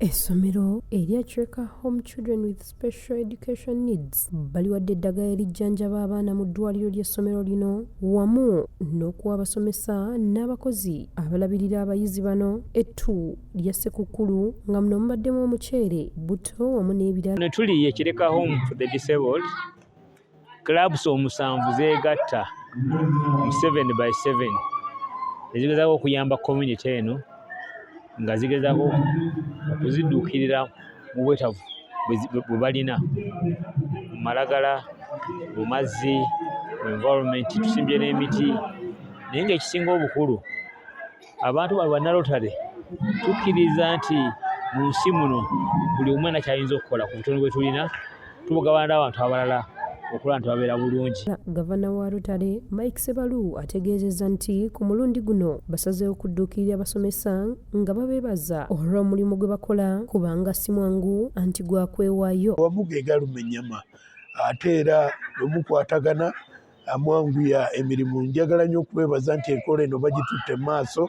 Essomero erya Kireka Home Children with Special Education Needs baliwadde eddagala erijjanjaba abaana mu ddwaliro ly'essomero lino wamu n'okuwa abasomesa n'abakozi abalabirira abayizi bano ettu lya Ssekukkulu nga muno mubaddemu omuceere, butto wamu n'ebirala. Ne tuli e Kireka Home for the Disabled, clubs omusanvu zeegatta mu 7 by 7 ezigezaako okuyamba community eno nga zigezaako okuzidduukirira mu bwetaavu bwe balina mu malagala, mu mazzi, mu environment, tusimbye n'emiti naye ng'ekisinga obukulu abantu bano bannalotale tukkiriza nti mu nsi muno buli omu alina ky'ayinza okukola ku butono bwe tulina tubugabana n'abantu abalala okulaba nti babeera bulungi. Gavana wa Rotary, Mike Sebalu ategeezezza nti ku mulundi guno basazeewo kudduukirira abasomesa nga babeebaza olw'omulimu gwe bakola kubanga si mwangu anti gwa kwewaayo. Awamu ge galuma ennyama ate era bwe mukwatagana mwanguya emirimu. Njagala nnyo okubeebaza nti enkola eno bagitutte mu maaso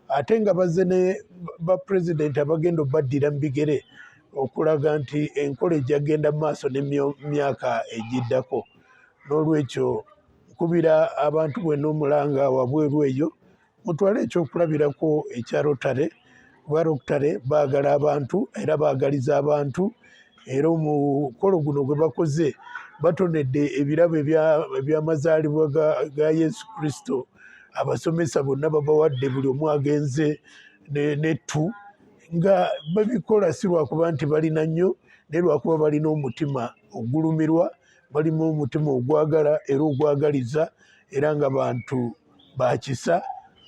ate nga bazze ne ba pulezidenti abagenda obaddira mu bigere okulaga nti enkola ejja kugenda mu maaso ne myaka egiddako. N'olwekyo nkubira abantu bwenna omulanga wabweru eyo mutwale ekyokulabirako ekya Rotary kuba Rotary baagala abantu era baagaliza abantu era omukolo guno gwe bakoze batonedde ebirabo eby'amazaalibwa ga Yesu Kristo. Abasomesa bonna babawadde buli omu agenze n'ettu nga babikola si lwakuba nti balina nnyo naye lwakuba balina omutima ogulumirwa, balina omutima ogwagala era ogwagaliza era nga bantu ba kisa,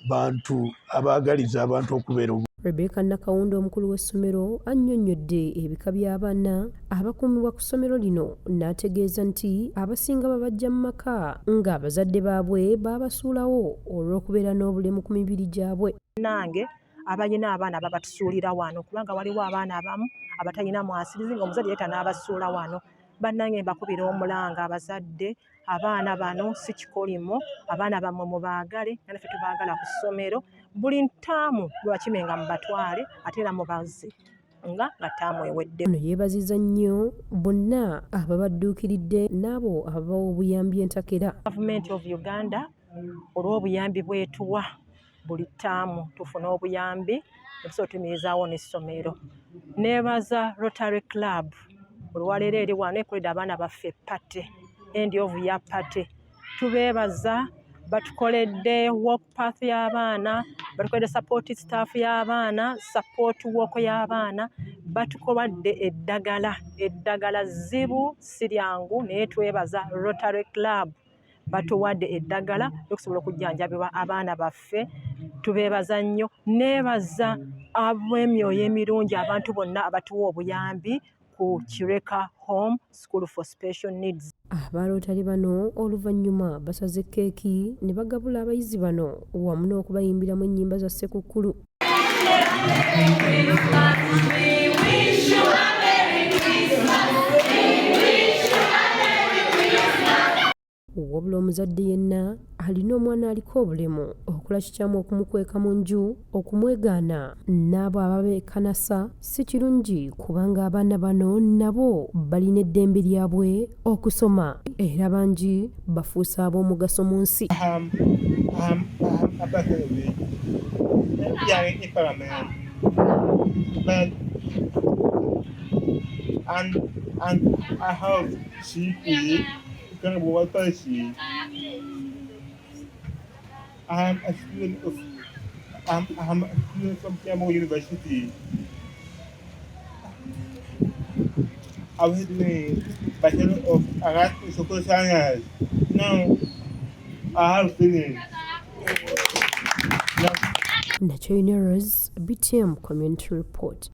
bantu abaagaliza abantu okubeera obulungi. Rebecca Nakawunda omukulu w'essomero annyonnyodde ebika by'abaana abakuumibwa ku ssomero lino n'ategeeza nti abasinga babaggya mu maka ng'abazadde baabwe baabasuulawo olw'okubeera n'obulemu ku mibiri gyabwe. Bannange abalina abaana babatusuulira wano kubanga waliwo abaana abamu abatalina mwasirizi ng'omuzadde yeeta n'abasuula wano. Bannange mbakubira omulanga abazadde abaana bano si kikolimo, abaana bammwe mubaagale nga naffe tubaagala ku ssomero. Buli ttaamu lwakime nga mubatwale ate era mubazze nga nga ttaamu ewedde. Ono yeebazizza nnyo bonna ababadduukiridde n'abo ababawa obuyambi entakera. Gavumenti of Uganda olw'obuyambi bw'etuwa buli ttaamu tufuna obuyambi ne tusobola otuyimirizaawo n'essomero. Neebaza Rotary Club olwaleero eri wano ekoledde abaana baffe party, end of year party. Tubeebaza batukoledde walk path y'abaana, batukoledde support staff y'abaana, support walk y'abaana, batukowadde eddagala. Eddagala zzibu si lyangu naye twebaza Rotary Club batuwadde eddagala lyokusobola okujjanjabibwa abaana baffe. Tubeebaza nnyo. Neebaza ab'emyoyo emirungi abantu bonna abatuwa obuyambi ku Kireka Home School for Special Needs. Aba Rotary bano oluvannyuma basaze keeki ne bagabula abayizi bano wamu n'okubayimbiramu ennyimba za Ssekukkulu. Wabula omuzadde yenna alina omwana aliko obulemu okola kikyamu okumukweka mu nju, okumwegaana n'abo ababeekanasa si kirungi kubanga abaana bano nabo balina eddembe lyabwe okusoma era bangi bafuuse ab'omugaso mu nsi. I'm a student from Cameroon University. I was doing Bachelor of Arts in Social Science. Now I have feelings. Nachoine Rose, BTM Community Report.